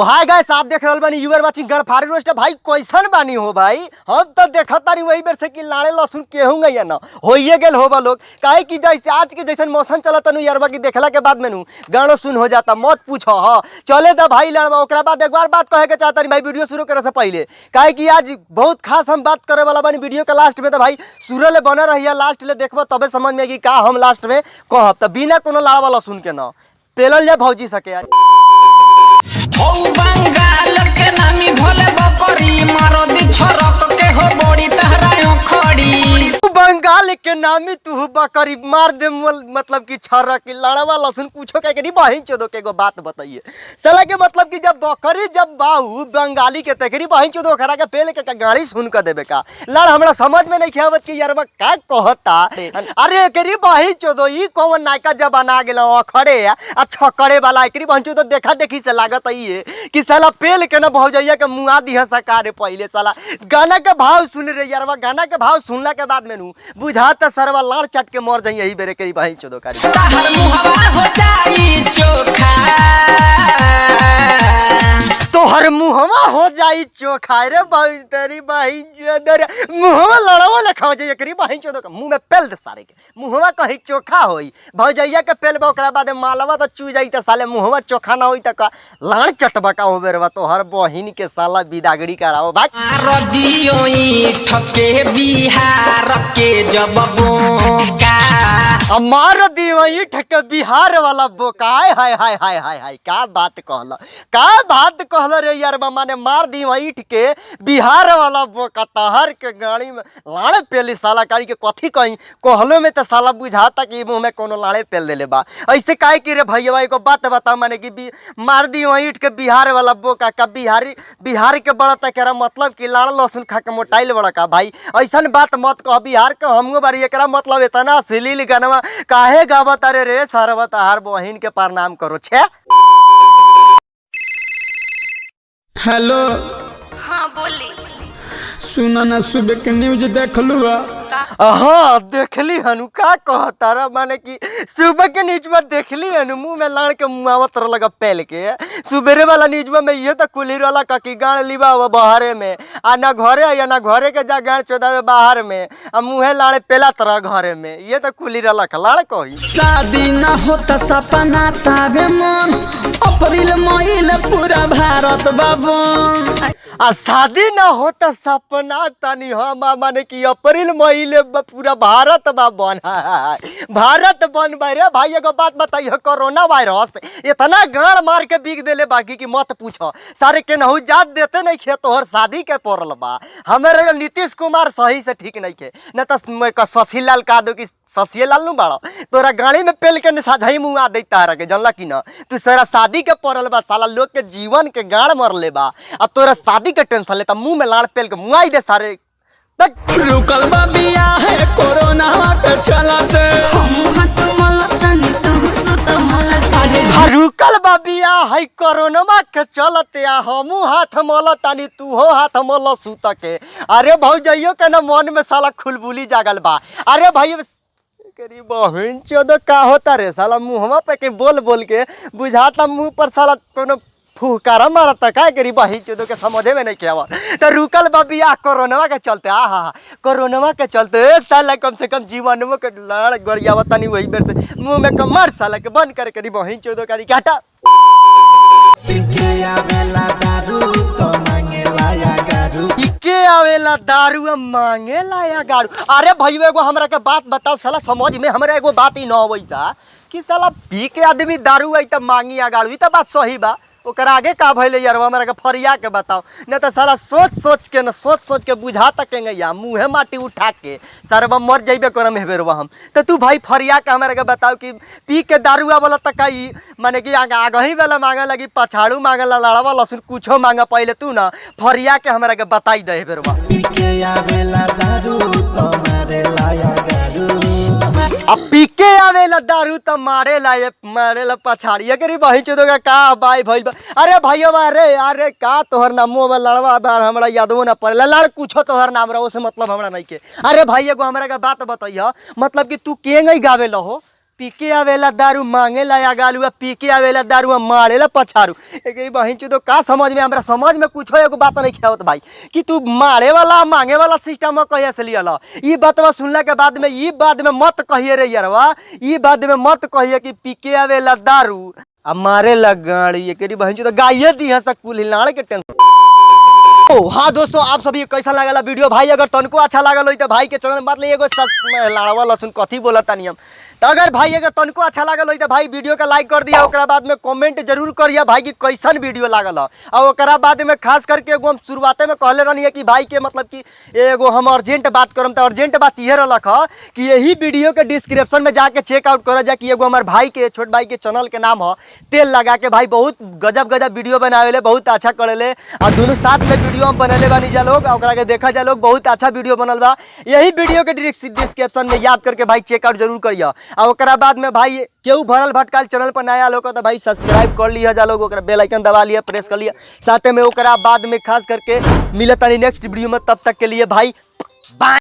Hi guys, आप देख रहल बानी, you are watching गणफारी रोस्ट। भाई कैसन बानी हो भाई? हम तो देखत तानी वही बेर से कि लाड़े लहसुन केहू गई ना होइए गेल होबा लोग। काहे कि जैसे आज के जैसन मौसम चलता नु यार, बाकी देखला के बाद में नु गाड़ो सुन हो जाता, मत पूछो। हाँ चले दा भाई लड़वा। ओकरा बाद एक बार बात कहे के चाहता भाई वीडियो शुरू करे से पहले, काहे कि आज बहुत खास हम बात करे वाला बानी वीडियो के लास्ट में। तो भाई शुरू ले बने रहिए, लास्ट ले देखबो तबे समझ में कि का हम लास्ट में कहब। तो बिना कोनो लाड़वा लहसुन के न पेलल जाए भौजी सके यार। हौ बंगाल के नामी भोले बकरी मारदी छरक के हो बड़ी तहरा खड़ी। तू बंगाल के नामी तू बकरी मार दे मतलब कि छर्रा की लड़वा लहसुन पूछो के नहीं बहिन चोदो के एगो बात बताइए साला के, मतलब कि जब बकरी जब बाऊ बंगाली के तकरी बहिन चोदो खरा के पेल के गाड़ी सुन के देबे का लड़। हमरा समझ में नहीं आवत कि यार का कहता। अरे एकरी बहिन चोदो ई कौन नायका जमाना गेल अखड़े आ छकड़े वाला। एकरी बहिन चोदो देखा देखी से लागत ई कि साला पेल के ना भौजैया के मुआ दिह सकारे। पहले साला गाना के भाव सुन रे यारवा, गाना के भाव सुनला के बाद में नु बुझाता सरवा लाड़ चट के मर जाई यही बेरे के बहिन चोदो कारी। तहर मुहवा हो जाई चोखा। तोहर मुहवा हो जाई चोखा रे भाई तेरी बहिन चोदो रे, मुहवा लड़वा लेखा हो जाई एकरी बहिन चोदो के मुंह में पेल दे सारे के मुहवा कहीं चोखा होई भौजैया के पेलबा। ओकरा बाद मालवा तो चू जाई त साले मुहवा चोखा ना होई त का लाड़ चटबा का हो बेरवा तोहर बहिन के साला बिदागड़ी कराओ भाई। मारदियो ठके बिहार के जब बोका। मार दी वही ठक बिहार वाला बोकाय। हाय हाय हाय हाय हाय, का बात कहल, का बात कहल रे यार मामा ने मार दी वही के बिहार वाला बोका। तहर के गाड़ी में लाड़े पेली साला गाड़ी के कथी कहीं कहलो में तो साला बुझाता कि मुंह में कोनो लाड़े पेल देले बा। ऐसे काहे कि रे भैया एगो बात बता, माने कि मार दी वही के बिहार वाला बोका का बिहारी बिहार के बड़ा तक मतलब कि लाड़ लहसुन खा के मोटाइल बड़ा का भाई। ऐसन बात मत कह, बिहार के हमहू बारी एकरा मतलब इतना अश्लील गाना काहे गावत अरे रे सरवत हर बहिन के प्रणाम करो छे। हेलो। हाँ बोली। सुना ना, सुबह के न्यूज देखलू? हाँ देखली हनु। का कहता रहा माने कि सुबह के न्यूजवा देखली हनु, मुंह में लाड़ के मुआवत रह लगा पेल के। सुबेरे वाला न्यूजवा में ये तो कुली वाला का कि गाड़ लिबा हुआ बाहरे में आ ना घरे या ना घरे के जा गाड़ चोदावे बाहर में आ मुँहे लाड़े पेला तरह घरे में, ये तो कुली वाला का लाड़ कही। शादी न होता सपना तावे मन, अप्रैल मई पूरा भारत बाबन। आ शादी ना होता सपना तनी हम माने कि अप्रैल मई ले पूरा भारत बा बन, भारत बन बा रे भाई। एगो बात बताइए, कोरोना वायरस इतना गाड़ मार के बिक देले बाकी कि मत पूछो, सारे केनहू जात देते नहीं खे तोहर शादी के पड़ल बा। हमारे नीतीश कुमार सही से ठीक नहीं खे न तो शशि लाल का दो कि शशिए लाल नु बाड़ो तोरा गाड़ी में पेल के साझाई मुँह आ देता रह के जानला कि न। तू सारा शादी के पड़ल बा, साला लोग के जीवन के गाड़ मरले बा आ तोरा शादी के टेंशन लेता मुंह में लाड़ पेल के मुआई दे सारे तक। रुकल बा बियाह है कोरोना के चलते। हम हाथ मलतनी तू सुत मलतनी। रुकल बा बियाह है कोरोनमा के चलते आ हमू हाथ मलतानी तूहो हाथ मल सुत के। अरे भौजइयो के ना मन में साला खुलबुली जागल बा। अरे भाई करी बहन चोदो का होता रे साला मुहवा पे के बोल बोल के बुझाता मुंह पर साला कोनो फुहकारा मारता का करी बहन चोदो के समझे में नहीं के। तो रुकल बा बियाह कोरोनवा के चलते, आ हा कोरोनवा के चलते साला कम से कम जीवनवा के लड़ गरियावता नहीं वही बेर से मुंह में कमर साला के बंद करे करी बहन चोदो करी काटा। के आवेला दारू मांगेला या गारू। अरे भैया एगो हमरा के बात बताओ साला समझ में हमरा एगो बात ही न अबैता कि साला पी के आदमी दारू आई त मांगी या गारू, ई त बात सही बा। ओकरा आगे का भइले यार हमरा के फरिया के बताओ न त साला सोच सोच के न सोच सोच के बुझा तकेंगे या मुँहे माटी उठा के सरवा मर जइबे करम हेबेरवा हम। त तू भाई फरिया के हमरा के बताओ कि पी के दारू आवला त का ई माने कि आगही वाला मांगे लगी पछाड़ू मांगे ला लड़वा लहसुन कुछो मांगे पहले तू न फरिया के हमरा के बताई दे हेबेरवा। अब पीके आवेला दारू त मारेला ये मारेला पछाड़ी एकरी बही चोदो का का बाई भइल बा। अरे भैया अरे अरे का तोहर नामो बा लड़वा बार हमरा यादो ना पड़ेला लड़ कुछो तोहर नाम रहो से मतलब हमरा नहीं के। अरे भाई एगो हमरा के बात बतैह, मतलब कि तू के नहीं गावेला हो? पीके आवेला दारू मांगेला या गालुआ, पीके आवेला दारू आ मारेला पछारू। एकरी बहिन चो का समझ में, हमरा समझ में कुछो एगो बात नहीं आवत भाई कि तू मारे वाला मांगे वाला सिस्टम कहिया से लियल। ई बातवा सुनला के बाद में ई बाद में मत कहिए रे यारवा, ई बाद में मत कहिए कि पीके आवेला दारू आ मारे ला गाड़ी। एकरी बहिन चो तो गाइये दी है कुल हिलाड़ के टेंशन। ओ हाँ दोस्तों, आप सभी के कैसा लागल वीडियो भाई? अगर तनको अच्छा लागल हो तो भाई के चैनल मत एगो लाड़वा लहसुन कथी बोलत तानी हम। तो अगर भाई अगर तनको अच्छा लागल हो तो भाई वीडियो का लाइक कर दिया, ओकरा बाद में कमेंट जरूर करिए भाई कि कैसन वीडियो लागल है। और ओकरा बाद में खास करके एगो हम शुरुआते में कहले रहनी है कि भाई के मतलब कि एगो हम अर्जेंट बात करम, तो अर्जेंट बात इहे रहलक ह कि यही वीडियो के डिस्क्रिप्शन में जाके चेकआउट कर जा कि एगो हमार भाई के छोट भाई के चैनल के नाम है तेल लगा के। भाई बहुत गजब गजब वीडियो बनावेले, बहुत अच्छा करेले और दोनों साथ में वीडियो हम बनले बानी जा लोग, ओकरा के देखा जा लोग, बहुत अच्छा वीडियो बनल बा। यही वीडियो के डिस्क्रिप्शन में याद करके भाई चेकआउट जरूर करिए। और ओकरा बाद में भाई केहू भरल भटकाल चैनल पर नया लोग तो भाई सब्सक्राइब कर लिया जा लोग, ओकरा बेल आइकन दबा लिया, प्रेस कर लिया। साथ में ओकरा बाद में खास करके मिलत तानी नेक्स्ट वीडियो में, तब तक के लिए भाई बाय।